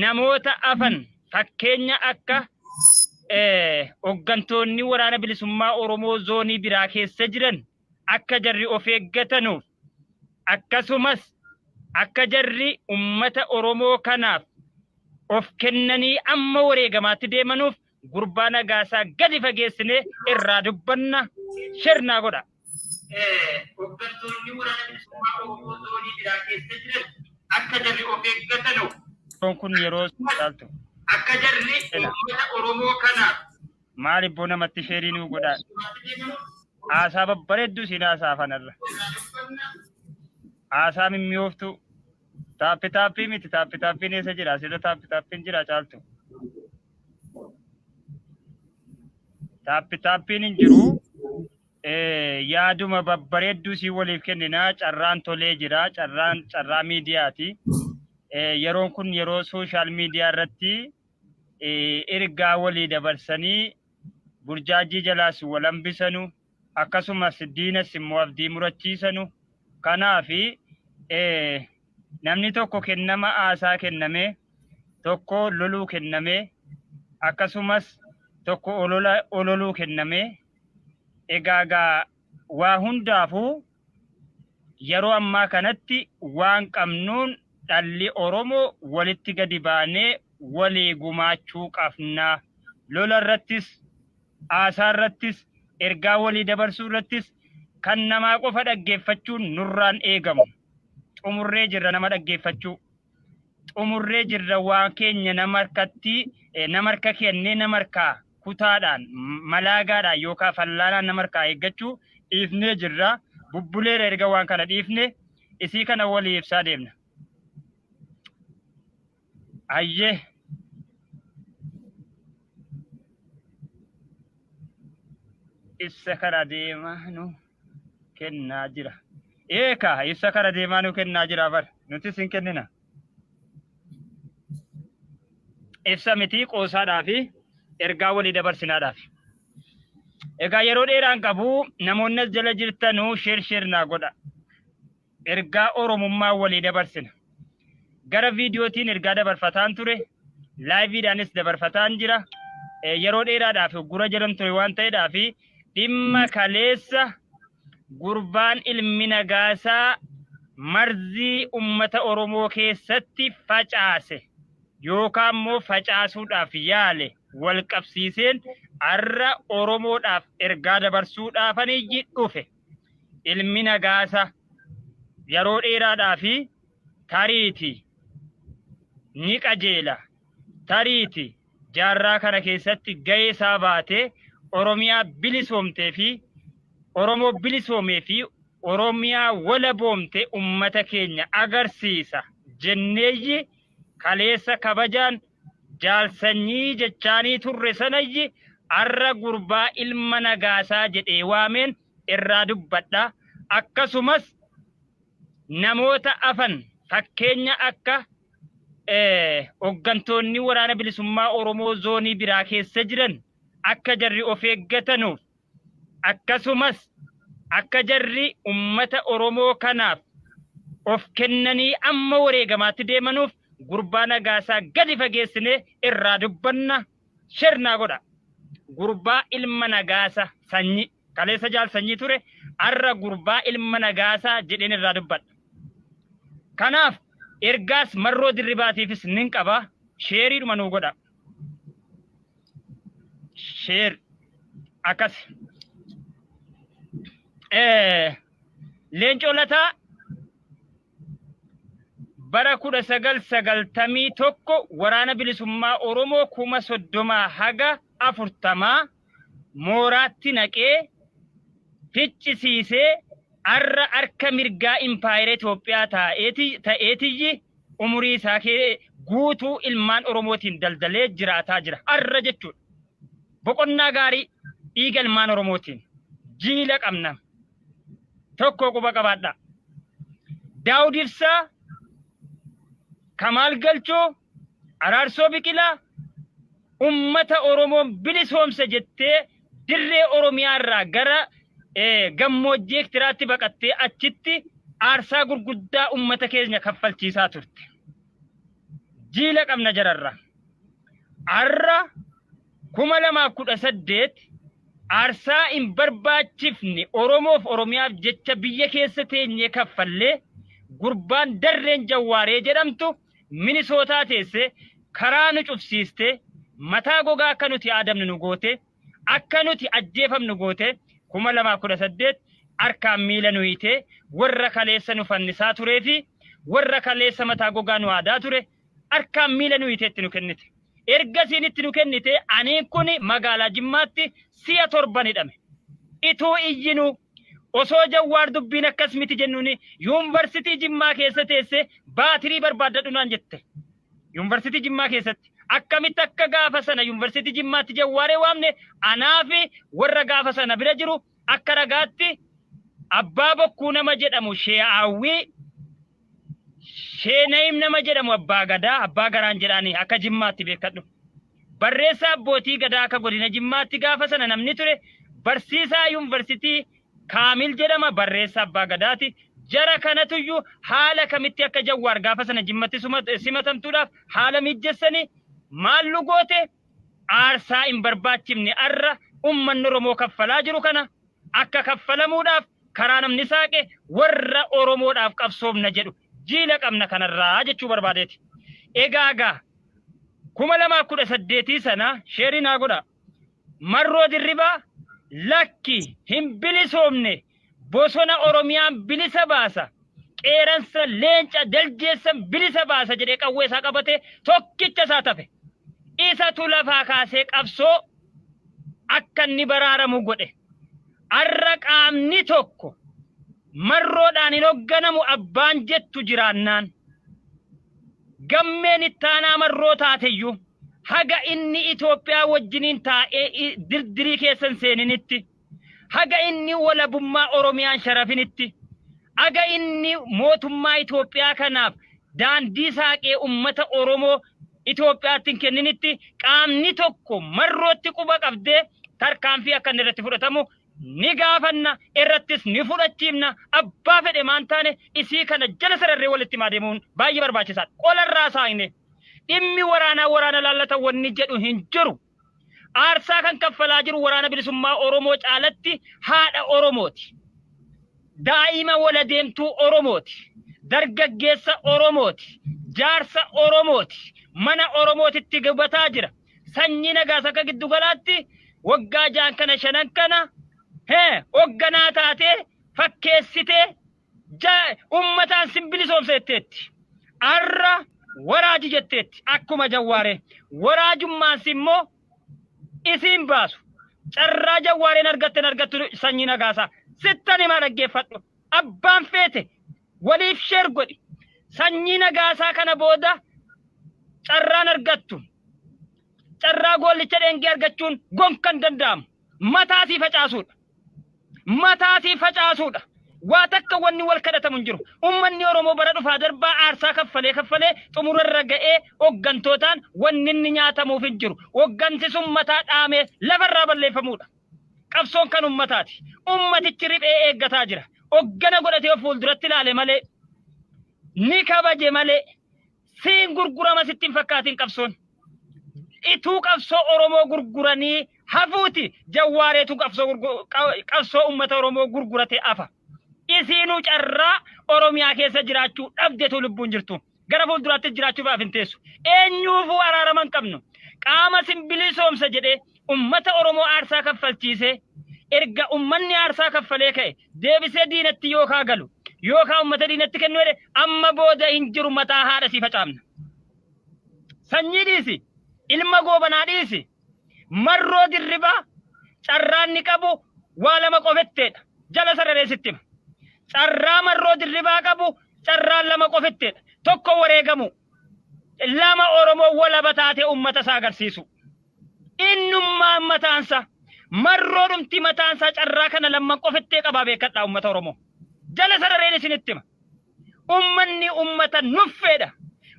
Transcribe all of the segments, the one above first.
Namoota afan fakkeenya akka hooggantoonni waraana bilisummaa Oromoo zoonii biraa keessa jiran akka jarri of eeggatanuuf akkasumas akka jarri ummata Oromoo kanaaf of kennanii amma wareegamaatti deemanuuf gurbaa Nagaasaa gadi fageessinee irraa dubbanna shirnaa godha. Hooggantoonni waraana bilisummaa Oromoo zoonii biraa keessa jiran akka jarri of eeggatanuuf. Kun yeroo caaltu. Akka jarri uummata Oromoo kanaaf. Maal ibboo namatti sheerii nuu godhaa? Haasaa babbareedduu siin haasaa fanarra. Haasaa mimmi'ooftuu. Taappi taappii miti, taappi taappiin eessa jira? Asirra taappi taappiin jira caaltu. Taappi taappiin hin jiru. Yaaduma babbareedduu siin waliif kenninaa, carraan tolee jira, carraan carraa miidiyaati. Yeroon kun yeroo sooshaal miidiyaa irratti ergaa walii dabarsanii Burjaajii jalaas wal hambisanu, akkasumas diinas immoo abdii murachiisanu. Kanaafi namni tokko kennama haasaa kenname, tokko loluu kenname, akkasumas tokko olola ololuu kenname. Egaa waa hundaafuu yeroo ammaa kanatti waan qabnuun dhalli Oromoo walitti gadi baanee walii gumaachuu qabna. Lola irrattis, haasaa irrattis, ergaa walii dabarsuu irrattis kan namaa qofa dhaggeeffachuun nurraan eegamu. Xumurree jirra nama dhaggeeffachuu. Xumurree jirra waan keenya nama harkatti, nama harka kennee nama harkaa kutaadhaan, malaagaadhaan yookaan fallaanaan nama harkaa eeggachuu dhiifnee jirra. Bubbuleera erga waan kana dhiifne isii kana walii ibsaa deemna. Ayyee. Ibsa kara deemaa nu kennaa jira. Eeka ibsa kara deemaa nu kennaa jira bar. Nutis hin kennina. Ibsa mitii qoosaadhaa fi ergaa walii dabarsinaadhaaf. Egaa yeroo dheeraan qabu namoonni as jala jirtanuu share share naa godha. Ergaa Oromummaa walii dabarsina. Gara viidiyootiin ergaa dabarfataan ture. Laayiviidhaanis dabarfataan jira. Yeroo dheeraadhaaf gura jedhan ture waan ta'eedhaaf dhimma kaleessa gurbaan ilmi Nagaasaa marzii ummata Oromoo keessatti facaase yookaan immoo facaasuudhaaf yaale wal qabsiiseen har'a Oromoodhaaf ergaa dabarsuudhaafaniyyi dhufe. Ilmi Nagaasaa yeroo dheeraadhaaf tariiti ni qajeela. Tariiti jaarraa kana keessatti gahee isaa baatee Oromiyaa bilisoomtee fi Oromoo bilisoomee fi Oromiyaa walaboomte ummata keenya agarsiisa jenneeyyi kaleessa kabajaan jaalsanyii jechaanii turre sanayyi har'a gurbaa ilma Nagaasaa jedhee waameen irraa dubbadha. Akkasumas namoota afan fakkeenya akka hooggantoonni waraana bilisummaa Oromoo zoonii biraa keessa jiran akka jarri of eeggatanuuf akkasumas akka jarri ummata Oromoo kanaaf of kennanii amma wareegamaatti deemanuuf gurbaa Nagaasaa gadi fageessinee irraa dubbanna shirnaa godha. Gurbaa ilma Nagaasaa sanyii kaleessa jaal sanyii ture har'a gurbaa ilma Nagaasaa jedheen irraa dubbadha. Kanaaf ergaas marroo dirribaatiifis nin qaba. Sheeriidhuma nuu godha. Sheer akkas. Leencoo Lataa bara 1991 waraana bilisummaa Oromoo 30,000 haga 40 mooraatti naqee ficcisiisee har'a harka mirgaa impaayera Itoophiyaa ta'eetiyyi umurii isaa guutuu ilmaan Oromootiin daldalee jiraataa jira. Har'a jechuudha. Boqonnaa gaarii dhiiga ilmaan Oromootiin jiila qabna. Tokko quba qabaadha. Daawud Ibsaa, Kamaal Galchoo, Araarsoo Biqilaa ummata Oromoon bilisoomsa jettee dirree Oromiyaa irraa gara gammoojjii Eertiraatti baqattee achitti aarsaa gurguddaa ummata keenya kaffalchiisaa turte. Jiila qabna jararra. Har'a 2018 aarsaa hin barbaachifne Oromoof Oromiyaaf jecha biyya keessa teenyee kaffallee gurbaan Darreen Jawwaaree jedhamtu Minisootaa teesse karaa nu cufsiiste mataa gogaa akka nuti aadamnu nu goote akka nuti ajjeefamnu goote 2018 harkaan miila nu hiite warra kaleessa nu fannisaa turee fi warra kaleessa mataa gogaa nu aadaa ture harkaan miila nu hiite itti nu kennite. Ergasiin itti nu kennite aniin kun magaalaa Jimmaatti si'a 7 hidhame. Ituu iyyinuu osoo Jawwaar dubbiin akkas miti jennuuni yuunivarsiitii Jimmaa keessa teesse baatirii barbaaddadhu naan jette. Yuunivarsiitii Jimmaa keessatti akkamitti akka gaafa sana yuunivarsiitii Jimmaatti Jawwaaree waamne anaa fi warra gaafa sana bira jiru akka ragaatti Abbaa Bokkuu nama jedhamu Shee'aawwii Sheenayim nama jedhamu Abbaa Gadaa Abbaa Garaan jedhaanii akka Jimmaatti beekadhu. Barreessaa abbootii gadaa akka godina Jimmaatti gaafa sana namni ture barsiisaa yuunivarsiitii Kaamil jedhama, barreessaa abbaa gadaati. Jara kanatuyyuu haala kamitti akka Jawwaar gaafa sana Jimmatti simatamtuudhaaf haala mijeessanii maallu goote aarsaa hin barbaachifne arra ummanni Oromoo kaffalaa jiru kana akka kaffalamuudhaaf karaa namni saaqe warra Oromoodhaaf qabsoomna jedhu jiila qabna kanarraa jechuu barbaadeeti. Egaa gaa 2018 sana sheerii naa godha. Marroo Dirribaa lakki hin bilisoomne, bosona Oromiyaan bilisa baasa, qeeransa leenca daljeessan bilisa baasa jedhee qawwee isaa qabate tokkicha isaa tafe. Isatu lafaa kaasee qabsoo akka inni baraaramu godhe. Arra qaamni tokko marroodhaan hin hogganamu abbaan jettu jiraannaan. Gammeen ittaanaa marroo taateyyuu haga inni Itoophiyaa wajjiniin taa'ee dirdirii keessan seeninitti, haga inni walabummaa Oromiyaan sharafinitti, haga inni mootummaa Itoophiyaa kanaaf daandii saaqee ummata Oromoo Itoophiyaatti hin kenninitti qaamni tokko marrootti quba qabdee tarkaanfii akka inni irratti fudhatamu ni gaafanna, irrattis ni fudhachiifna. Abbaa fedhe maan taane isii kana jala sararree walitti himaa deemuun baay'ee barbaachisaadha. Qolarraa saaqne dhimmi waraanaa waraana laallata wanni jedhu hin jiru. Aarsaa kan kaffalaa jiru waraana bilisummaa Oromoo caalatti haadha Oromooti. Daa'ima wala deemtuu Oromooti. Dargaggeessa Oromooti. Jaarsa Oromooti. Mana Oromootitti gubataa jira. Sanyii nagaas akka giddu galaatti waggaa 6 kana 5 kana hoogganaa taatee fakkeessitee ummataan sin bilisoomsa jetteetti. Arra waraaji jetteetti akkuma Jawwaaree. Waraajummaas immoo isiin baasu. Carraa Jawwaareen argatten argattu sanyii nagaasaa. Sittan himaa dhaggeeffadhu. Abbaan feete waliif sheer godhi. Sanyii nagaasaa kana booda carraan argattu. Carraa goollicha dheengee argachuun gonkan danda'amu. Mataa sii facaasuudha. Mataa sii facaasuudha. Waa takka wanni wal kadhatamu hin jiru. Ummanni Oromoo bara dhufaa darbaa aarsaa kaffalee kaffalee xumurarra ga'ee hooggantootaan wanni inni nyaatamuuf hin jiru. Hooggansi sun mataa dhaamee lafarraa balleeffamuudha. Qabsoon kan ummataati. Ummatichi riphee eeggataa jira. Hooggana godhatee of fuulduratti ilaale malee ni kabaje malee siin gurgurama sitti hin fakkaatin qabsoon. Ituu qabsoo Oromoo gurguranii hafuuti Jawwaareetu qabsoo ummata Oromoo gurguratee hafa. Isiinuu carraa Oromiyaa keessa jiraachuu dhabdetu lubbuun jirtu. Gara fuulduraatti jiraachuuf hin teessu. Eenyuufuu araarama hin qabnu. Qaama sin bilisoomsa jedhee ummata Oromoo aarsaa kaffalchiisee erga ummanni aarsaa kaffalee ka'e deebisee diinatti yookaa galu yookaa ummata diinatti kennu jedhe amma booda hin jiru mataa haadha sii facaafna. Sanyii dhiisi, ilma goobanaa dhiisi, marroo dirribaa carraan ni qabu waa lama qofetteedha. Jala sarareessitti hima. Carraa marroo dirribaa qabu carraan lama qofetteedha. Tokko wareegamu, lama Oromoo walaba taatee ummata isaa agarsiisu. Innummaan mataansa marroo dhumti mataansaa carraa kana lamman qofettee qabaa beekadhaa ummata Oromoo. Jala sarareen isinitti hima. Ummanni ummata nuffeedha.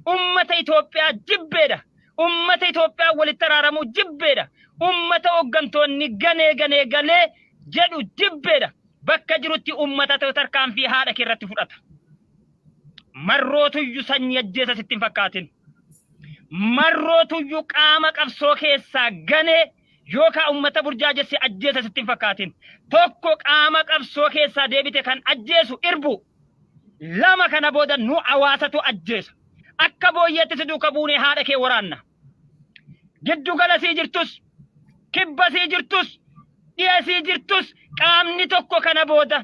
Ummata Itoophiyaa jibbeedha. Ummata Itoophiyaa walitti araaramuu jibbeedha. Ummata hooggantoonni ganee ganee galee jedhu jibbeedha. Bakka jirutti ummata tarkaanfii haadha kee irratti fudhata. Marrootuyyuu sanyii ajjeesa sitti hin fakkaatin. Marrootuyyuu qaama qabsoo keessaa ganee yookaan ummata burjaajesse ajjeesa sitti hin fakkaatin. Tokko qaama qabsoo keessaa deebite kan ajjeesu irbu. Lama kana booda nu hawaasatu ajjeesa. Akka booyyeetti si duuka buunee haadha kee waraanna. Giddu gala sii jirtus, kibba sii jirtus, dhiya sii jirtus qaamni tokko kana booda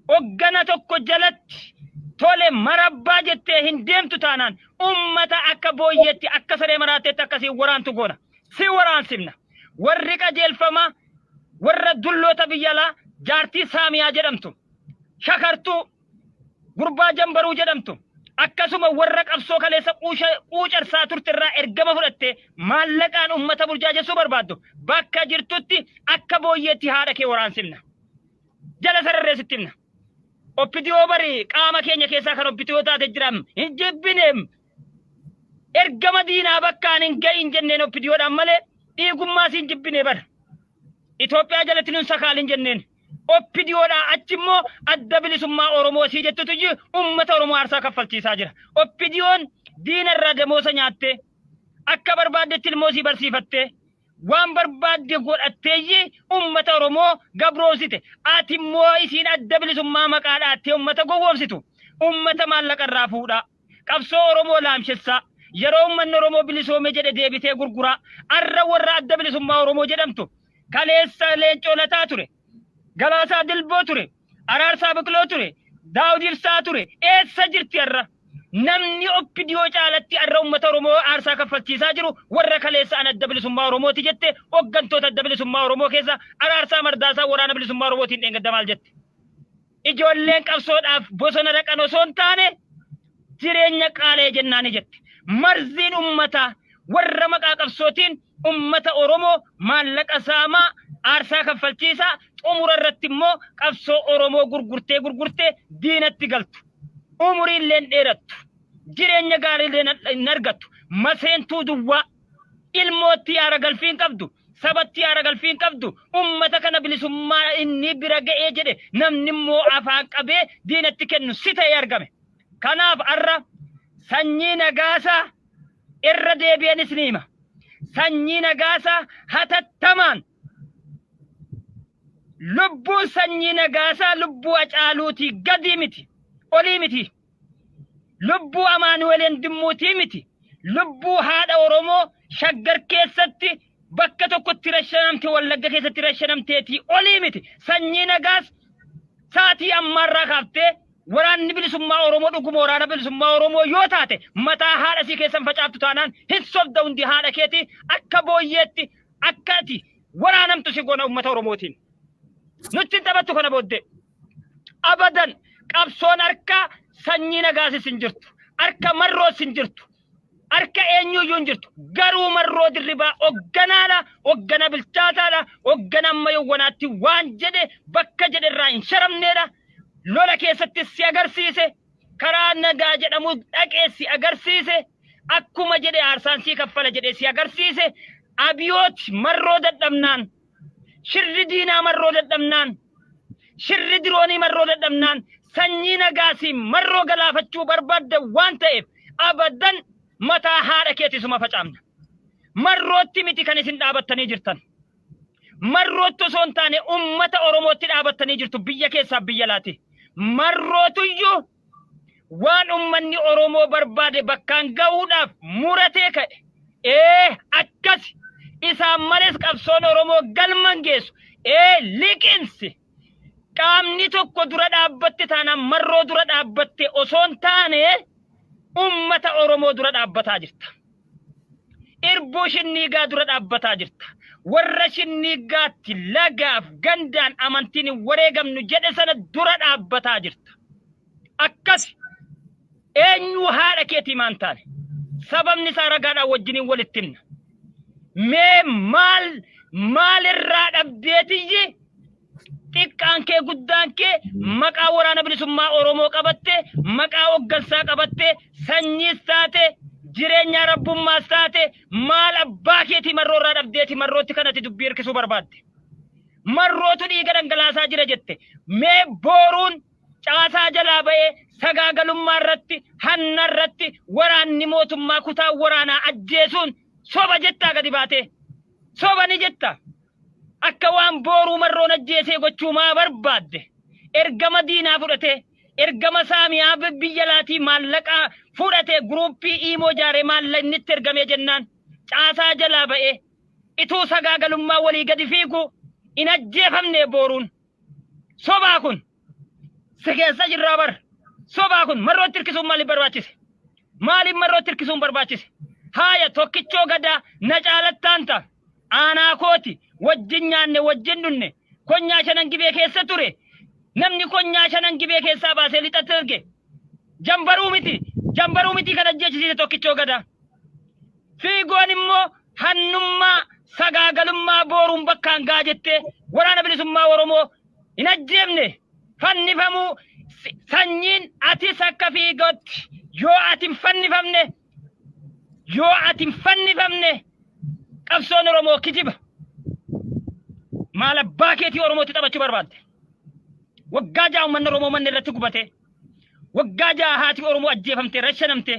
hoggana tokko jalatti tole marabbaa jettee hin deemtu taanaan ummata akka booyyeetti akka saree maraatteetti akkasii waraantu goona. Si waraansifna. Warri qajeelfamaa warra dulloota biyya alaa jaartii Saamiyaa jedhamtu, shakartuu gurbaa jambaruu jedhamtu, akkasuma warra qabsoo kaleessa quucarsaa turte irraa ergama fudhattee maallaqaan ummata burjaajessuu barbaaddu bakka jirtutti akka booyyeetti haadha kee waraansifna. Jala sararree sitti himna. Oppitiyoo bari qaama keenya keessaa kan oppitiyoo taate jiram hin jibbineem. Ergama diinaa bakkaan hin gahin jenneen OPDOdhaan malee dhiigummaa siin jibbine bara. Itoophiyaa jalatti nun sakaalin jenneen. OPDOdhaa achi immoo adda bilisummaa Oromoo sii jettutu uummata Oromoo aarsaa kaffalchiisaa jira. OPDOn diinarraa damoosa nyaattee akka barbaaddetti ilmoo sii barsiifattee waan barbaadde godhatteeyyi uummata Oromoo gabroonsite. Ati immoo isiin adda bilisummaa maqaa dhaattee uummata gowwoomsitu. Uummata maallaqarraa fuudhaa. Qabsoo Oromoo laamshessaa. Yeroo uummanni Oromoo bilisoome jedhe deebitee gurguraa. Arra warra adda bilisummaa Oromoo jedhamtu kaleessa Leencoo Lataa ture. Galaasaa Dilboo ture. Araarsaa Biqiloo ture. Daawud Ibsaa ture. Eessa jirti arra? Namni OPDO caalatti arra uummata Oromoo aarsaa kaffalchiisaa jiru warra kaleessa an adda bilisummaa Oromooti jette hooggantoota adda bilisummaa Oromoo keessa Araarsaa Mardaasaa waraana bilisummaa Oromootiin dheengadda maal jette? Ijoolleen qabsoodhaaf bosona dhaqan osoo hin taane jireenya qaalee jennaani jette. Marziin uummataa warra maqaa qabsootiin uummata Oromoo maallaqa saamaa aarsaa kaffalchiisaa xumura irratti immoo qabsoo Oromoo gurgurtee gurgurtee diinatti galtu. Umuriin illee dheerattu. Jireenya gaarii illee hin argattu. Maseentuu duwwaa ilmootti yaara galfiin qabdu. Sabatti yaara galfiin qabdu. Uummata kana bilisummaa inni bira ga'ee jedhe namni immoo afaan qabee diinatti kennu si ta'ee argame. Kanaaf arra sanyii nagaasaa irra deebi'anis ni hima. Sanyii nagaasaa hatattamaan lubbuun sanyii nagaasaa lubbuu Hacaaluutii gadii miti. Olii miti. Lubbuu Amaanu'eel Dimmuutii miti. Lubbuu haadha Oromoo Shaggar keessatti bakka tokkotti rashanamte Wallagga keessatti rashanamteetii olii miti. Sanyii nagaas saatii ammaarraa kaaftee waraanni bilisummaa Oromoo dhuguma waraana bilisummaa Oromoo yoo taate mataa haadha sii keessan facaaftu taanaan hin sobda hundi haadha keetii akka booyyeetti akka ati waraanamtu si goona uummata Oromootiin. Nutti hin taphattu kana booddee. Abadan qabsoon harka sanyii nagaasis hin jirtu. Harka marroos hin jirtu. Harka eenyuyyuu hin jirtu. Garuu marroo dirribaa hogganaadha. Hoggana bilchaataadha. Hoggana amma yawwanaatti waan jedhe bakka jedhe irraa hin sharamneedha. Lola keessatti si agarsiise. Karaa nagaa jedhamu dhaqee si agarsiise. Akkuma jedhe aarsaan sii kaffala jedhe si agarsiise. Abiyooti marroo dadhabnaan. Shirri diinaa marroo dadhabnaan. Shirri diroonii marroo dadhabnaan sanyii nagaasii marroo galaafachuu barbaadde waan ta'eef abadan mataa haadha keetisuma facaafna. Marrootti miti kan isin dhaabattanii jirtan. Marrootti osoo hin taane uummata Oromootti dhaabattanii jirtu biyya keessaa biyya laati. Marrootuyyuu waan uummanni Oromoo barbaade bakkaan ga'uudhaaf muratee ka'e. Ee akkas isaan malees qabsoon Oromoo galma hin geessu. Ee liqinsi. Qaamni tokko dura dhaabbatte taanaan marroo dura dhaabbatte osoo hin taane uummata Oromoo dura dhaabbataa jirta. Irbuu shinniigaa dura dhaabbataa jirta. Warra shinniigaatti lagaaf gandaan amantiin hin wareegamnu jedhe sana dura dhaabbataa jirta. Akkas eenyu haadha keetii maan taane sababni isaa ragaadhaan wajjiniin walitti himna. Mee maal maalirraa dhabdeetiyyi xiqqaan kee guddaan kee maqaa waraana bilisummaa Oromoo qabatte maqaa hoggansaa qabatte sanyiis taate jireenya rabbummaas taate maal abbaa keetii marroo irraa dhabdeeti marrootti kanatti dubbii hirkisuu barbaadde. Marrootu dhiiga dhangalaasaa jira jette. Mee booruun caasaa jalaa ba'ee sagaagalummaa irratti hanna irratti waraanni mootummaa kutaa waraanaa ajjeesuun soba jettaa gadi baate. Soba ni jetta. Akka waan booruu marroon ajjeesee gochuu maa barbaadde. Ergama diinaa fudhatee ergama saamiyaa biyya laatii maallaqaa fudhatee guruuppii iimoo jaaree maallaqni itti ergamee jennaan caasaa jalaa ba'ee ituu sagaagalummaa walii gadi fiigu hin ajjeefamne booruun. Sobaa kun si keessa jirraa bar. Sobaa kun marrootti hirkisuun maaliif barbaachise? Maaliif marrootti hirkisuun barbaachise? Haaya tokkichoo gadaa na caalattaan ta'a. Aanaa kooti wajjin nyaanne wajjin dhunne konyaa shanan gibee keessa ture. Namni konyaa shanan gibee keessaa baasee lixatti erge. Jambaruu miti. Jambaruu miti kan ajjeechisiise tokkichoo gadaa. Fiigoon immoo hannummaa sagaagalummaa booruun bakkaan ga'a jettee waraana bilisummaa Oromoo hin ajjeefne fannifamuu sanyiin atis akka fiigootti yoo ati hin fannifamne Yoo ati hin fannifamne qabsoon Oromoo kijiba. Maal abbaa keetii Oromootti taphachuu barbaadde? Waggaa 6 uummanni Oromoo manni irratti gubate. Waggaa 6 haati Oromoo ajjeefamte, rashanamte.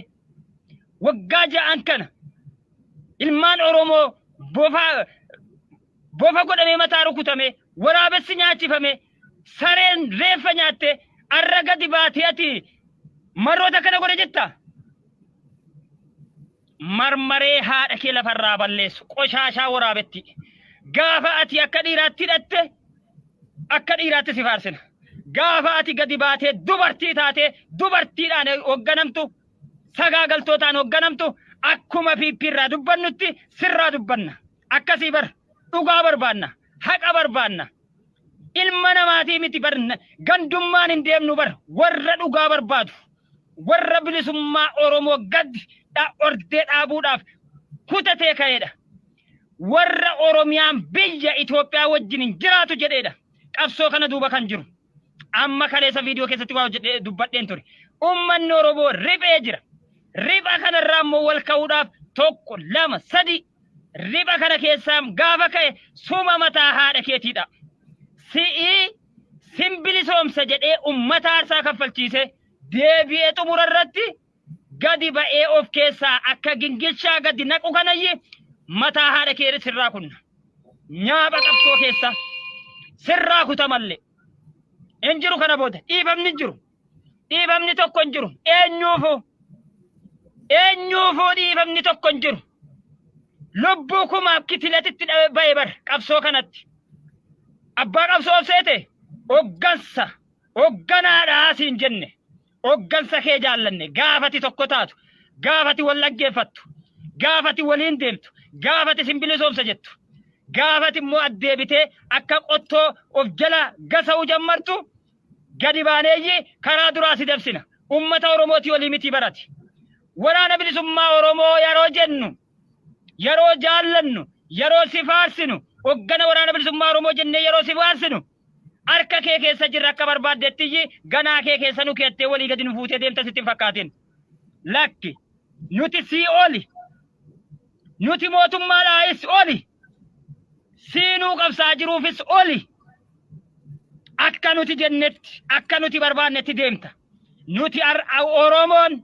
Waggaa 6n kana ilmaan Oromoo bofa godhamee mataa rukutame, waraabessi nyaachifame, sareen reeffa nyaatte, arra gadi baatee ati marroota kana godhe jetta. Marmaree haadha kee lafarraa balleessu qoshaashaa waraabetti. Gaafa ati akka dhiiraatti hidhatte akka dhiiraatti si faarsina. Gaafa ati gadi baatee dubartii taatee dubartiidhaan hoogganamtu, sagaagaltootaan hoogganamtu, akkuma PP irraa dubbannutti sirraa dubbanna. Akkasii bar dhugaa barbaanna, haqa barbaanna. Ilma namaatii miti bar, gandummaan hin deemnu bar, warra dhugaa barbaadu, warra bilisummaa Oromoo gad ordee dhaabuudhaaf kutatee ka'edha. Warra Oromiyaan biyya Itoophiyaa wajjin hin jiraatu jedheedha. Qabsoo kana duuba kan jiru. Amma kaleessa viidiyoo keessatti waa hojjedhee dubbadheen ture. Uummanni Oromoo riphee jira. Ripha kanarraa immoo wal ka'uudhaaf 1, 2, 3 ripha kana keessaa gaafa ka'e suma mataa haadha keetiidha. Si'ii simbilisoomsa jedhee uummata aarsaa kaffalchiise deebi'ee xumura irratti gadi ba'ee of keessaa akka gingilchaa gadi naqu kanayyi mataa haadha kee sirraa kunna. Nyaapha qabsoo keessa sirraa kutamallee. Hin jiru kana booda dhiifamni hin jiru. Dhiifamni tokko hin jiru. Eenyuufuu? Eenyuufuu dhiifamni tokko hin jiru. Lubbuu kumaaf kitilatitti ba'e bar qabsoo kanatti. Abbaa qabsoo of seete hoggansa hogganaadhaa siin jenne. Hoggansa kee jaallanne gaafati tokko taatu, gaafati wal dhaggeeffattu, gaafati waliin deemtu, gaafati simbilisoomsa jettu, gaafati immoo addeebitee akka qottoo of jala gasa'uu jammartu gadi baaneeyyi karaa duraa si dabsina. Uummata Oromootii olii miti barati. Waraana bilisummaa Oromoo yeroo jennu, yeroo jaallannu, yeroo si faarsinu, hoggana waraana bilisummaa Oromoo jennee yeroo si faarsinu, harka kee keessa jirra akka barbaaddettiyyi ganaa kee keessa nu keettee walii gadi nu fuutee deemta sitti hin fakkaatin. Lakki nuti sii oli, nuti mootummaadhaayis oli, siinuu qabsaa jiruufis oli. Akka nuti jennetti, akka nuti barbaannetti deemta. Nuti Oromoon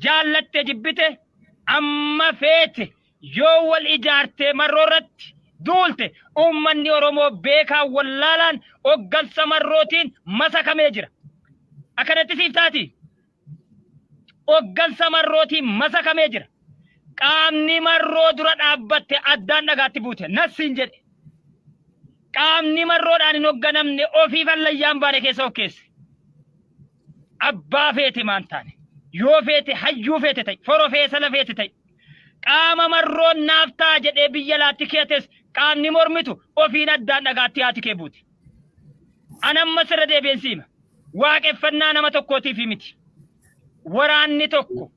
jaallatte jibbite amma feete yoo wal ijaartee marroo irratti duulte uummanni Oromoo beekaa wallaalaan hoggansa marrootiin masakamee jira. Akkanatti siif taati. Hoggansa marrootiin masakamee jira. Qaamni marroo dura dhaabbatte addaan dhagaatti buute nassiin jedhe. Qaamni marroodhaan hin hogganamne ofii fallayyaan baane keessa of keesse. Abbaa feete maan taane, yoo feete hayyuu feete ta'i, forofeesala feete ta'i. Qaama marroon naaf ta'a jedhee biyya laatti keetes qaamni mormitu ofiin addaan dhagaatti haati kee buute. Anamma sirra deebi'een siima. Waaqeffannaa nama tokkootiif miti. Waraanni tokko,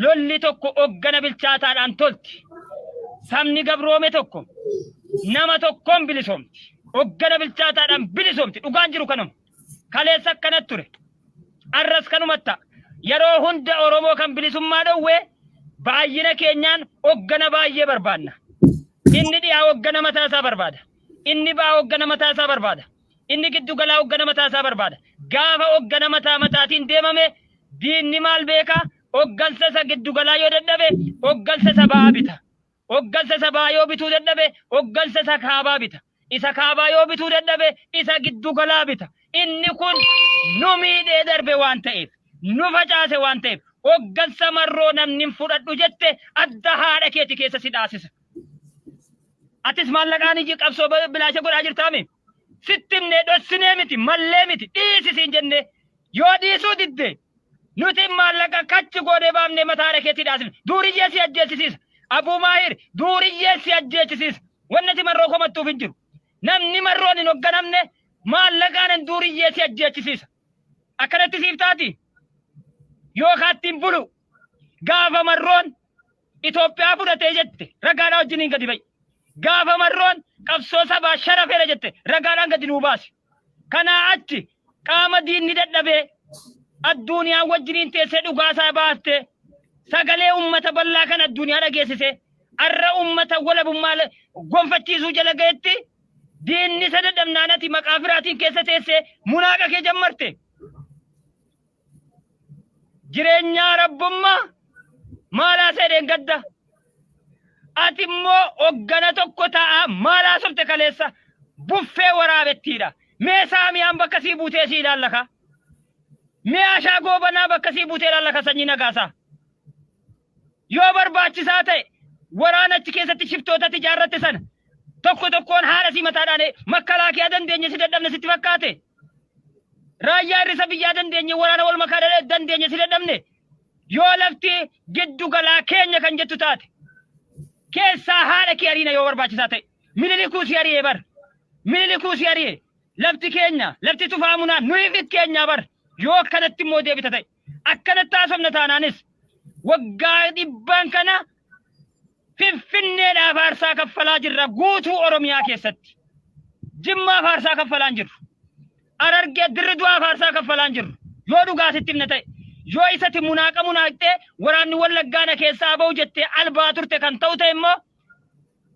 lolli tokko hoggana bilchaataadhaan tolti. Sabni gabroome tokko nama tokkoon bilisoomti. Hoggana bilchaataadhaan bilisoomti. Dhugaan jiru kanuma. Kaleessa akkanatti ture. Arras kanumatti ta'a. Yeroo hunda Oromoo kan bilisummaa dhowwe baay'ina keenyaan hoggana baay'ee barbaanna. Inni dhiyaa hoggana mataa isaa barbaada. Inni ba'aa hoggana mataa isaa barbaada. Inni giddu galaa hoggana mataa isaa barbaada. Gaafa hoggana mataa mataatiin deemame diinni maal beeka? Hoggansa isa giddu galaa yoo dadhabe hoggansa isa ba'aa bita. Hoggansa isa ba'aa yoo bituu dadhabe hoggansa isa kaabaa bita. Isa kaabaa yoo bituu dadhabe isa giddu galaa bita. Inni kun nu miidhee darbe waan ta'eef, nu facaase waan ta'eef, hoggansa marroo namni hin fudhadhu jette adda haadha keeti keessa si dhaasisa. Atis maallaqaan iji qabsoo bilaasha godhaa jirtaami. Sitti himnee dhossinee miti, mallee miti, dhiisi siin jenne yoo dhiisuu didde nuti maallaqa kachi goonee baafnee mataa haadha keetii dhaasifne. Duuriyyee si ajjeechisiisa. Abuu Maahir duuriyyee si ajjeechisiisa. Wanni marroo komattuuf hin jiru. Namni marroon hin hogganamne maallaqaan duuriyyee si ajjeechisiisa. Akkanatti siif taati. Yookaan ittiin bulu. Gaafa marroon Itoophiyaa fudhatee jette ragaadhaa wajjiniin gadi ba'i. Gaafa marroon qabsoo sabaa sharafeera jette ragaadhaan gadi nuu baasi. Kanaa achi qaama diinni dadhabee adduuniyaan wajjiniin teessee dhugaasaa baaftee Sagalee uummata bal'aa kan addunyaa dhageessise arra uummata walabummaa gonfachiisuu jala ga'etti diinni isa dadhabnaan ati maqaa firaatiin keessa teessee munaaqa kee jammarte. Jireenyaa rabbummaa maalaa seedheen gadda. Ati immoo hoggana tokko ta'a maalaa softe kaleessa buffee waraabettiidha. Mee saamiyaan bakka sii buutee sii ilaallaka. Mee ashaa goobanaa bakka sii buutee ilaallaka sanyii nagaasaa. Yoo barbaachisaa ta'e waraana achi keessatti shiftootatti ijaarratte sana tokko tokkoon haadha sii mataadhaan makalaakiyaa dandeenye si dadhabne sitti fakkaate. Raayyaa hir'isa biyyaa dandeenye waraana wal makaa dandeenye si dadhabne. Yoo lafti giddu galaa keenya kan jettu taate keessaa haadha kee ariina yoo barbaachisaa ta'e minilikuu si ari'ee bar minilikuu si ari'ee lafti keenya lafti tufaamunaa nuyi keenya bar yoo akkanatti immoo deebita ta'e akkanatti haasofna taanaanis waggaa dhibbaan kana Finfinneedhaaf aarsaa kaffalaa jirra guutuu Oromiyaa keessatti. Jimmaaf aarsaa kaffalaa hin jirru. Harargee Dirriduwaaf aarsaa kaffalaa hin jirru. Yoo dhugaa sitti himne ta'e yoo isatti munaaqa munaaqxee waraanni Wallaggaana keessaa ba'u jettee albaa turte kan ta'u ta'e immoo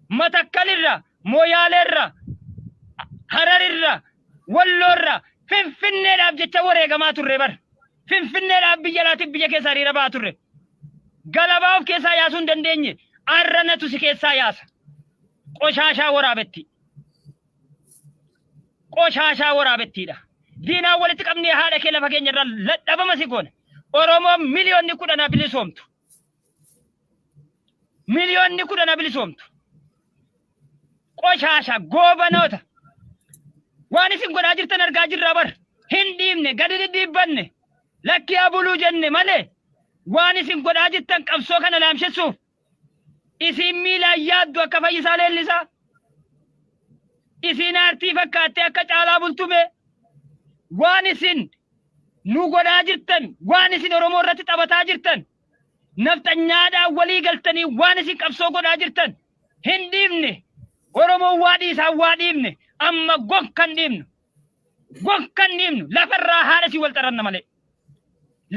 Matakkalirra, Mooyaaleerra, Hararirra, Walloorra, Finfinneedhaaf jecha wareegamaa turre bar. Finfinneedhaaf biyya alaatiif biyya keessaa hiriira ba'aa turre. Galabaa of keessaa yaasuu hin dandeenye. Arranatu si keessaa yaasa. Qoshaashaa waraabetti. Qoshaashaa waraabettiidha. Diinaan walitti qabnee haadha kee lafa keenya irraa ladhabama si goona. Oromoon miliyoonni 10 bilisoomtu. Miliyoonni 10 bilisoomtu. Qoshaasha goobanoota. Waan isin godhaa jirtan argaa jirraa bar. Hin dhiibne gadi dhidhiibbanne. Lakkii abuluu jenne malee waan isin godhaa jirtan qabsoo kana laamsessuuf isiin miilaan yaaddu akka Fayyisaa Leellisaa. Isiin aartii fakkaattee akka Caalaa Bultumee. Waan isin nu godhaa jirtan, waan isin Oromoo irratti taphataa jirtan, nafxanyaadhaan walii galtanii waan isin qabsoo godhaa jirtan hin dhiibne. Oromoon waa dhiisaa waa dhiibne amma gonkan dhiibnu. Gonkan dhiibnu lafarraa haadha si wal xaranna malee.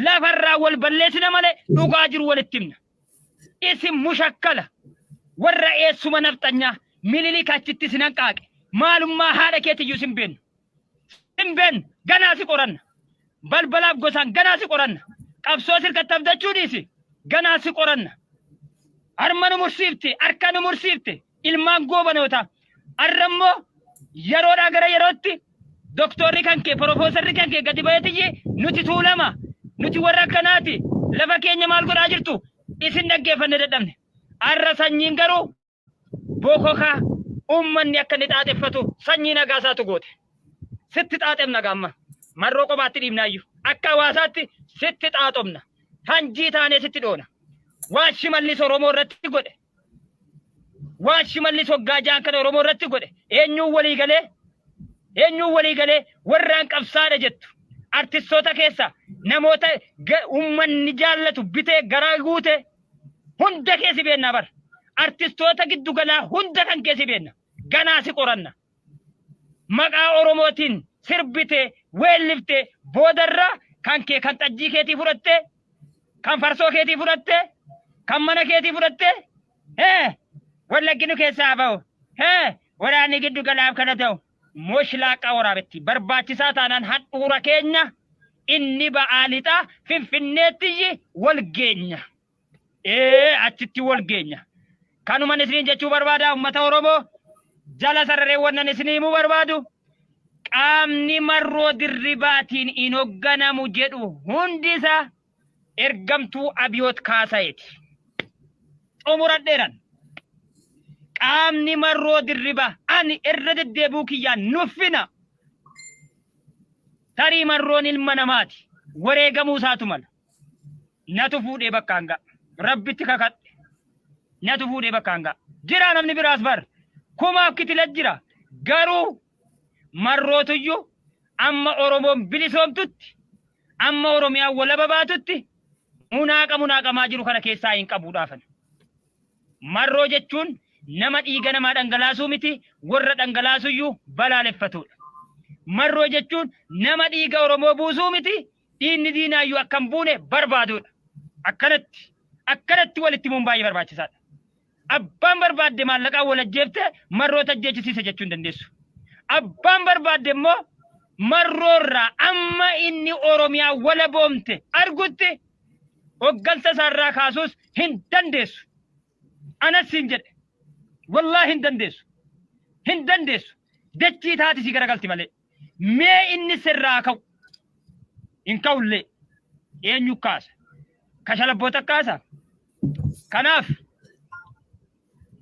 Lafarraa wal balleessina malee dhugaa jiru walitti himna. Isin mushakkala warra eessuma nafxanyaa Minilik achitti isin hanqaaqe maalummaa haadha keetiyyuu sin beennu. Sin beennu ganaa si qoranna. Balbalaaf gosaan ganaa si qoranna. Qabsoo sirkatti abdachuu dhiisi ganaa si qoranna. Harma nu mursiifte harka nu mursiifte ilmaan goobanootaa. Arra immoo yeroodhaa gara yerootti doktorri kan kee profeesarri kan kee gadi ba'eetiyyi nuti Tuulama nuti warra akkanaati lafa keenya maal godhaa jirtu isin dhaggeeffanne dadhabne. Arra sanyiin garuu bokoka uummanni akka inni xaaxeffatu sanyii nagaasaatu goote. Sitti xaaxemna gaamma. Marroo qobaatti dhiibnaayyuu. Akka hawaasaatti sitti xaaxomna. Hanjii taanee sitti dhoona. Waan Shimallis Oromoo irratti godhe. Waan Shimallis waggaa ja'an kana Oromoo irratti godhe. Eenyuun walii galee? Eenyuun walii galee warraan qabsaadha jettu. Artistoota keessa namoota uummanni jaallatu bitee garaa guute hunda keessi beennaa bara. Artistoota giddu galaa hunda kan keessi beenna. Ganaa si qoranna. Maqaa Oromootiin sirbite weellifte boodarra kan kee kan xajjii keetii fudhatte kan farsoo keetii fudhatte kan mana keetii fudhatte Wallaggi nu keessaa ba'u waraanni giddu galaaf kana ta'u moshlaaqaa waraabetti barbaachisaa taanaan handhuura keenya inni ba'aa lixaa Finfinneettiyyi wal geenya. Achitti wal geenya. Kanuman isiniin jechuu barbaada uummata Oromoo jala sararee wannan isinii himuu barbaadu qaamni Marroo Dirribaatiin hin hogganamu jedhu hundi isaa ergamtuu Abiyoot Kaasayeeti. Xumuradheeran. Qaamni Marroo Dirribaa ani irra deddeebi'uu kiyyaan nuffina. Tarii Marroon ilma namaati. Wareegamuu isaatu mala. Natu fuudhee bakkaan ga'a. Rabbitti kakadhe. Natu fuudhee bakkaan ga'a. Jira namni biraas bar. Kumaaf kitila jira. Garuu Marrootuyyuu amma Oromoon bilisoomtutti amma Oromiyaan walaba baatutti munaaqa munaaqamaa jiru kana keessaa hin qabuudhaafan. Marroo jechuun nama dhiiga namaa dhangalaasuu miti warra dhangalaasuyyuu balaaleffatudha. Marroo jechuun nama dhiiga Oromoo buusuu miti dhiigni diinaayyuu akka hin buune barbaadudha. Akkanatti Akkanatti walitti himuun baay'ee barbaachisaadha. Abbaan barbaadde maallaqaa wal ajjeefte marroota ajjeechisiisa jechuu hin dandeessu. Abbaan barbaadde immoo marroorraa amma inni Oromiyaa walaboomte argutti hoggansa isaarraa kaasuus hin dandeessu. Anas siin jedhe. Wallaahi hin dandeessu. Hin dandeessu. Dachii taati si garagalti malee. Mee inni sirraa ka'u. Hin ka'ullee. Eenyu kaasa? Kashalabboota kaasa? Kanaaf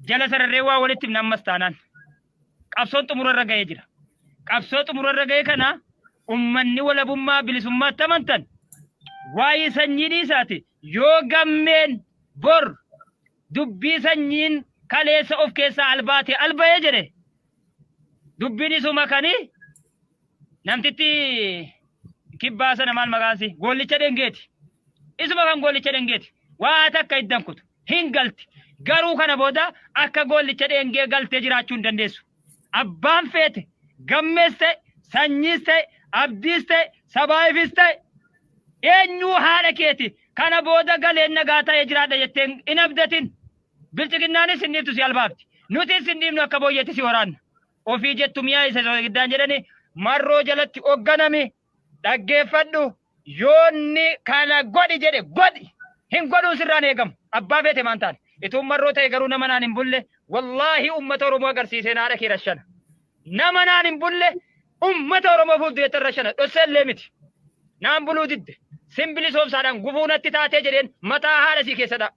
jala sararree waa walitti himna ammas taanaan. Qabsoon xumurarra ga'ee jira. Qabsoo xumurarra ga'e kana ummanni walabummaa bilisummaatti amantan waa'ee sanyii dhiisaati yoo gammeen bor dubbii sanyiin kaleessa of keessaa albaate alba'ee jedhe dubbiin isuma kanii namtitti kibbaa sana maal maqaansi goollicha dhengeeti. Isuma kan goollicha dhengeeti. Waa takka iddan kutu hin galti. Garuu kana booda akka goollicha dhengee galtee jiraachuu hin dandeessu. Abbaan feete gammees ta'e sanyiis ta'e abdiis ta'e sabaayifis ta'e eenyuu haadha keeti kana booda galeen nagaa ta'ee jiraadha jettee hin abdatin. Bilchiginnaanis hin dhiiftu si albaafti. Nutis hin dhiifnu akka booyyeetti si waraanna. Ofii jettu mi'a isa giddaan jedhani marroo jalatti hoogganami dhaggeeffadhu yoonni kana godhi jedhe godhi hin godhuun sirraan eegamu abbaa feete maan taane ituun marroo ta'e garuu nama naan hin bulle wallaahi ummata Oromoo agarsiisee haadha kee rashana nama naan hin bulle ummata Oromoo fuuldureetti rashana dhosseellee miti naan buluu didde simbilisoomsaadhaan gufuu natti taatee jedheen mataa haadha sii keessadha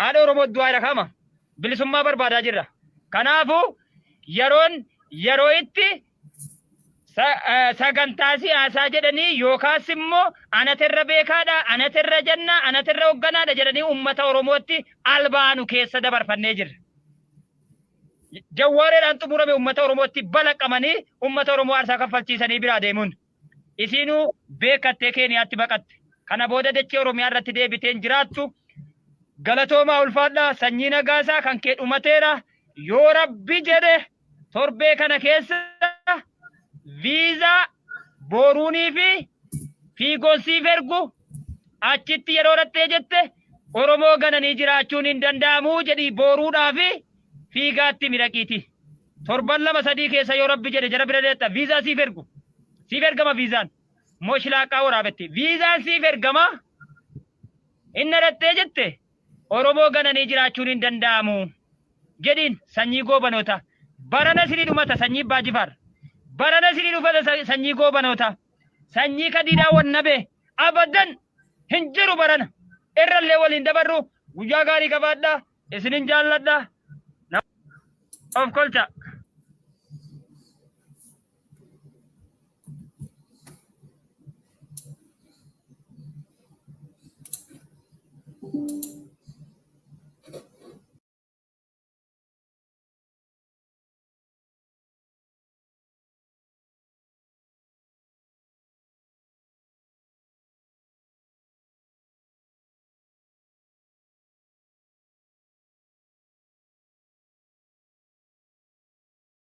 haadha Oromoo du'aa irra kama bilisummaa barbaadaa jirra kanaafuu yeroon yeroo itti sagantaa siyaasaa jedhanii yookaas immoo anatirra beekaadha, anatirra jannaa, anatirra hogganaadha jedhanii uummata Oromootti albaanu keessa dabarfannee jirra. Jawwaareedhaan xumurame uummata Oromootti balaqamanii uummata Oromoo aarsaa kaffalchiisanii biraa deemuun. Isiinuu beekattee Keeniyaatti baqatte. Kana booda dachee Oromiyaa irratti deebiteen jiraattu. Galatoomaa ulfaadhaa sanyii nagaasaa kan kee dhumateera. Yoo rabbi jedhe torbee kana keessa viizaa boruunii fi fiigoon siif ergu achitti yeroo rattee jette Oromoo gananii jiraachuun hin danda'amu jedhii boruudhaa fi fiigaatti midhaqiiti. Torban lama sadii keessa yoo rabbi jedhe jara bira deetta viizaa siif ergu. Siif ergama viizaan. Mooshilaaqaa waraabetti. Viizaan siif ergama. Inni rattee jette Oromoo gananii jiraachuun hin danda'amu. Jedhiin sanyii goobanoota. Barana sinii dhumata sanyii Abbaa Barana sinii dhufata sanyii goobanoota. Sanyii kadiidhaa wannabe abadan hin jiru barana. Irrallee waliin dabarru guyyaa gaarii qabaadha. Isinin jaalladha. Of kolcha.